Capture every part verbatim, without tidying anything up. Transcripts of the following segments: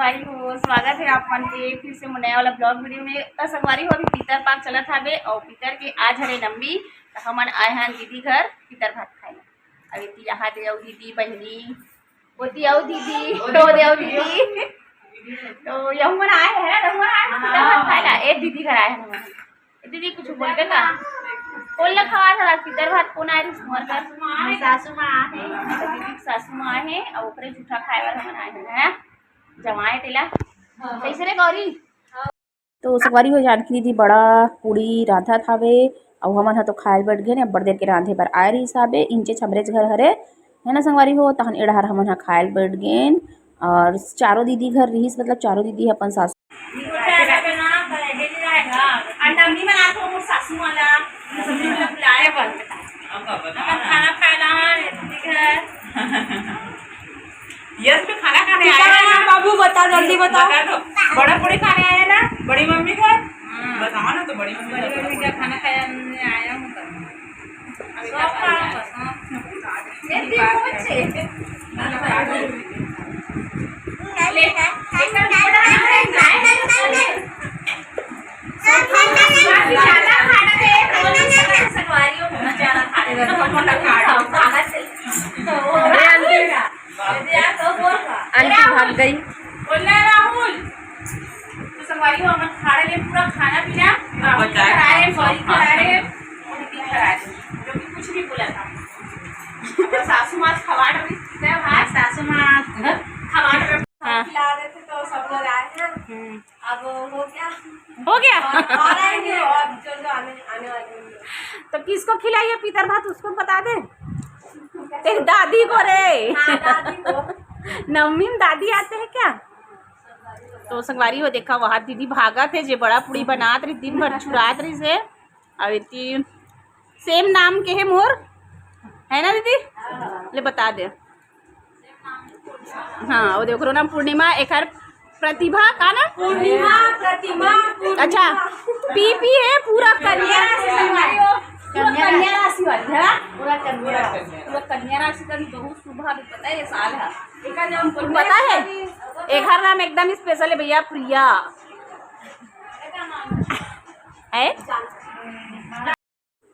भाई हो, स्वागत है आप मन के फिर से मोर नया वाला ब्लॉग वीडियो में। त संगवारी हो, अभी पितर पाक चलत हावे और पितर के आज हरे नवमी, त हमन आए हन दीदी घर पितर भात खाए ला। अभी ती यहाँ दे अउ दीदी बहनी, ओती अउ दीदी, तो दे अउ दीदी, तो यहू मन आए हैं, यहू मन आए हैं पितर भात खाए ला। ए दीदी घर आए हैं हमन। ए दीदी कुछ बोलबे का? कोन ला खवा था पितर भात? कोन आए रहिस मोर घर? सासू माँ आए हैं। दीदी के सासू माँ आए हैं और ओकरे जूठा खाए बर हमन आए हैं, हैं? जमाए तेला। कैसे रे गौरी? तो संगवारी हो, जानकी दीदी बड़ा पूड़ी रांधत हावे, अउ हमन ह तो खाए ल बैठ गेन। अब्बड़ देर के रांधे बर आए रहिस हावे, इंचे छमरेच घर हरे, है ना संगवारी हो। तहन ए डहर हमन ह खाए ल बैठ गेन, और चारों दीदी घर रहिस, मतलब चारों दीदी ह अपन सासू सासू वाला खाना खाए ला, दीदी घर। यस में खाना खाने आए हैं ना। बाबू, बता, जल्दी बताओ। बता दो। बड़ा पूड़ी खाने आए हैं ना, बड़ी मम्मी घर। बताओ ना, तो बड़ी मम्मी घर खाना खाया, मैं आया हूँ तो। अरे आंटी, आंटी भाग गई। बोलना राहुल, तो संगवारी हो, हमन खा रहे हैं पूरा खाना पीना, राहुल बचा के खा रहे हैं, गौरी खा रहे हैं, मोहित खा रहे हैं, जो कि कुछ नहीं बोला था। तो सासू माँ खवाड़ रही थी, हाँ, सासू माँ खवाड़ रहे हाँ। खिला रहे थे, तो सब लोग आए हैं। हम्म। अब हो गया। हो गया? और, और आएंगे, और जो, जो आने, आने वाले हैं। तो किसको खिलाइए पितर भात, उसको बता दे। तेरी दादी को रे। हाँ, दादी को। नवमी में दादी आते हैं क्या? तो संगवारी हो, देखा, वहाँ दीदी भागत हे, जे बड़ा पूड़ी बनात रही, दिन भर चुरात रही से। अब इतनी सेम नाम के है मोर, है ना दीदी? ले बता दे। हाँ, वो देखो नाम पूर्णिमा, एक हर प्रतिभा का ना? पूर्णिमा, प्रतिमा, पूर्णिमा। अच्छा, पी पी है पूरा कन्या राशि संगवारी हो। पूरा कन्या राशि वाली है। पूरा कन्या राशि। पूरा कन्या राशि का भी बहुत शुभ है, पता है ये साल है। पता है? एक हर नाम एकदम स्पेशल है भैया, प्रिया। है?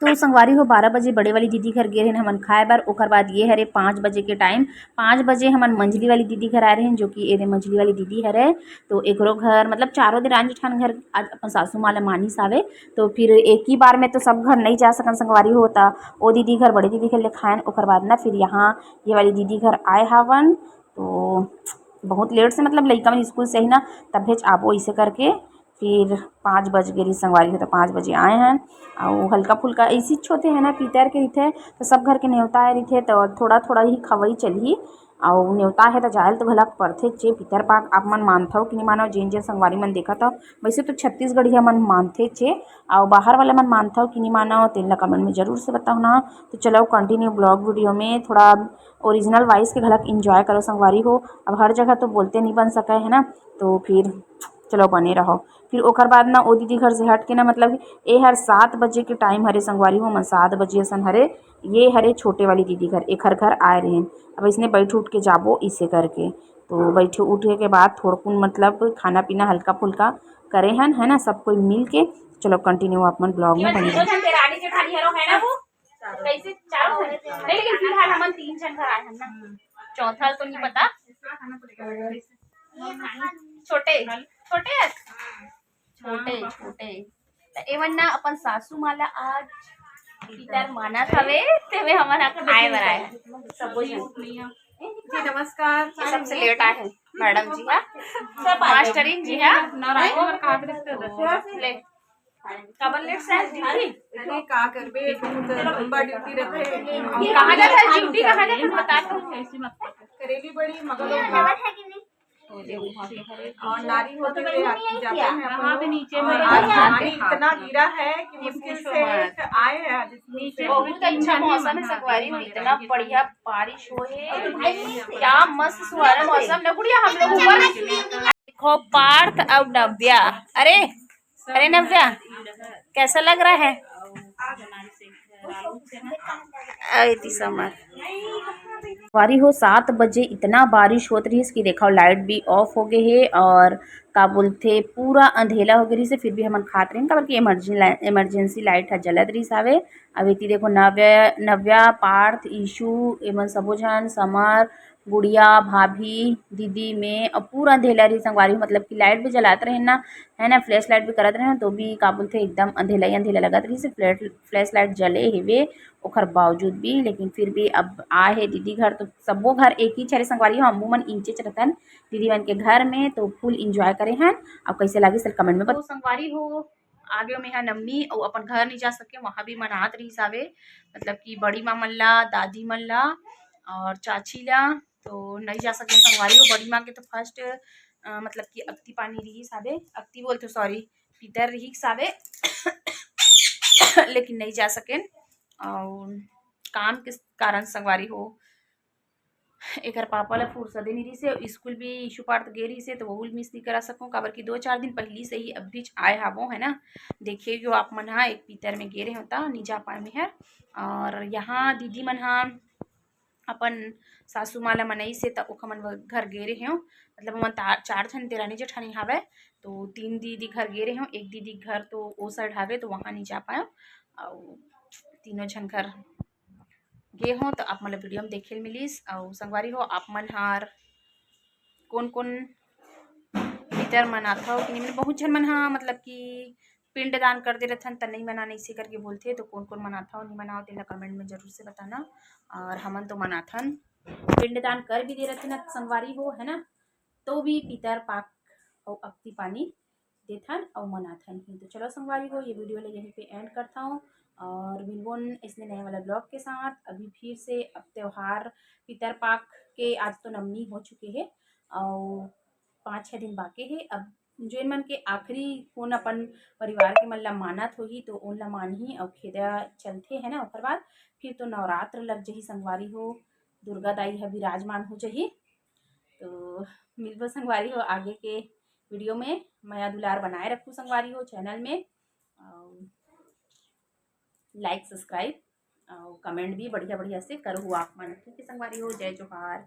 तो संगवारी हो, बारह बजे बड़े वाली दीदी घर गे रहेन हमन खाए बर। ओकर बाद ये हरे पाँच बजे के टाइम, पाँच बजे हमन मंझली वाली दीदी घर आए रहेन, जो कि एदे मंझली वाली दीदी हरे। तो एकरो घर, मतलब चारों दे रांझी ठान घर आज अपन सासू माँ ला मानिस आवे। तो फिर एक ही बार में तो सब घर नहीं जा सकन संगवारी हो, त ओ दीदी घर, बड़े दीदी घर ले खाएन, ओकर बाद ना फिर यहाँ ये वाली दीदी घर आए हावन। तो बहुत लेट से, मतलब लइका मन स्कूल से ही ना, तभेच आबो इसे करके। फिर पाँच बज गे रहिस संगवारी हो, तो पाँच बजे आए हन। अउ हल्का फुल्का ऐसी होथे है ना, पितर के रहिथे, तो सब घर के नेवता आए रहिथे, तो थोड़ा थोड़ा ही खवई चलही। अउ नेवता है तो जायल तो घलक पड़थे चे। पितर पाक आप मन मानथव कि नहीं मानव, जेन जेन संगवारी मन देखत हव, वैसे तो छत्तीसगढ़िया मन मानथे चे, अउ बाहर वाला मन मानथव कि नहीं मानव, तेन ला कमेंट में जरूर से बताओ ना। तो चलो कंटिन्यू ब्लॉग वीडियो में थोड़ा ओरिजिनल वॉइस के घलक एंजॉय करो संगवारी हो। अब हर जगह तो बोलते नहीं बन सके है ना, तो फिर चलो बने रहो। फिर ओकर बाद ना ओ दीदी घर से हट के ना, मतलब ए हर सात बजे के टाइम हरे संगवारी हो, मन सात बजे असन हरे। ये हरे छोटे वाली दीदी घर, एखर घर आए रहेन। अब इसने बैठ उठ के जाबो इसे करके। तो बैठे उठे के बाद थोड़कुन मतलब खाना पीना हल्का फुल्का करे हन, है ना, सब कोई मिल के। चलो कंटिन्यू आप मन ब्लॉग में बने रहो। रानी जेठानी हरो है ना वो? कैसे चारों? नहीं, लेकिन फिलहाल हमन तीन झन घर आए हन ना, चौथा तो नहीं पता। छोटे, छोटे हस? छोटे, छोटे। त एमन ना अपन सासू माँ ला आज पितर मानत हवे, तेमे हमन ह खाए बर आए हन। सबो झन। जी, नमस्कार। ये सबसे लेट आए हैं मैडम जी, हाँ? मास्टरिन जी, हाँ? ले। काबर लेट से आज ड्यूटी? अरे, का करबे, बहुत लंबा ड्यूटी रहथे। कहाँ जाता है ड्यूटी, कहाँ जाता है, बता तो। करेली बड़ी, मगर और नारी होते हुए आदमी जाता है अपन लोग। नीचे और आज पानी इतना गिरा है कि मुश्किल से आए हैं आज स्कूल से। बहुत अच्छा मौसम है संगवारी हो, इतना बढ़िया बारिश हो है, क्या मस्त सुहाना मौसम ना गुड़िया। हम लोग ऊपर देखो पार्थ और नव्या, अरे अरे नव्या, कैसा लग रहा है? अरे तीसरा मार। संगवारी हो, सात बजे इतना बारिश होत रहिस कि देखो, लाइट भी ऑफ हो गए हे और का बोलथे, पूरा अंधेला हो गए रहिस हे। फिर भी हमन खात रहेन, काबर कि इमरजेंसी लाइ-, इमरजेंसी लाइट ह जलत रहिस हावे। अब एती देखो, नव्या, नव्या, पार्थ, ईशु, एमन सबो झन, समर, गुड़िया, भाभी, दीदी, मैं, और पूरा अंधेला रहिस संगवारी हो, मतलब कि लाइट भी जलात रहेन ना, है ना, फ्लैश लाइट भी करत रहेन, तो भी का बोलथे, एकदम अंधेला ही अंधेला लगत रहिस हे। फ्लैट, फ्लैश लाइट जले हेवे, ओखर बावजूद भी, लेकिन फिर भी अब आए हे दीदी घर, तो सबो घर एक ही छरे संगवारी हो, हमू मन इंचे च रतन दीदी मन के घर में, तो फुल एंजॉय करे हन। अब कैसे लागिस, कमेंट में बता। तो संगवारी हो, आगे में हा नवमी, अउ अपन घर नहीं जा सके, वहाँ भी मनात रहिस हावे, मतलब कि बड़ी माँ मन ला, दादी मन ला और चाची ला, तो नहीं जा सके संगवारी हो। बड़ी माँ के तो फर्स्ट, अ, मतलब कि अक्ति पानी रहिस हावे, अक्ति बोलथे, सॉरी, पितर रहिस हावे, लेकिन नहीं जा सकेन, और काम के कारण संगवारी हो, एकर पापा ला फुर्सदे नहीं रहिस हे, स्कूल भी ईशु पार्थ गे रहिस हे, तो वहू ल मिस नहीं करा सकूँ, काबर कि दो चार दिन पहिली से ही अभीच आए हावों, है ना। देखे हो आप मन हा, एक पितर में गे रहे होता, नहीं जा पाए में हर। और यहाँ दीदी मन हा अपन सासू माँ ला मनई से, त ओखर मन घर गे रहे हो, मतलब हमन ता-, चार झन देरानी जेठानी हावय, तो तीन दीदी घर गे रहे हो, एक दीदी घर तो ओ साइड हावे, तो वहाँ नहीं जा पाए, और तीनों झन घर गे हो, तो आप मन ला वीडियो में देखे ल मिलिस। अउ संगवारी हो, आप मन हर कोन कोन पितर मनाथव कि नहीं? बहुत झन मन हा, मतलब कि पिंडदान कर दे रथन, त नहीं मनान, इसे करके बोलथे। तो कोन कोन मनाथव, नहीं मनाव, तेला कमेंट में जरूर से बताना। और हमन तो मनाथन, पिंडदान कर भी दे रथन संगवारी हो, है ना, तो भी पितर पाक अउ अक्ति पानी देथन अउ मनाथन ही। तो चलो संगवारी हो, ये वीडियो ला यहीं पे एंड करता हूँ और मिलबोन इसने नए वाला ब्लॉग के साथ। अभी फिर से अब त्योहार पितर पाक के, आज तो नवमी हो चुके हे और पाँच छः दिन बाकी हे। अब जेन मन के आखिरी कोन अपन परिवार के मन ला मानत होही, तो ओन ला मानही अउ खेदा चलथे, है ना। ओकर बाद फिर तो नवरात्र लग जही संगवारी हो, दुर्गा दाई ह विराजमान हो जही। तो मिलबो संगवारी हो आगे के वीडियो में। मया दुलार बनाए रखू संगवारी हो चैनल में, अउ लाइक, सब्सक्राइब अउ कमेंट भी बढ़िया बढ़िया से करहू आप मन, ठीक है संगवारी हो। जय जोहार।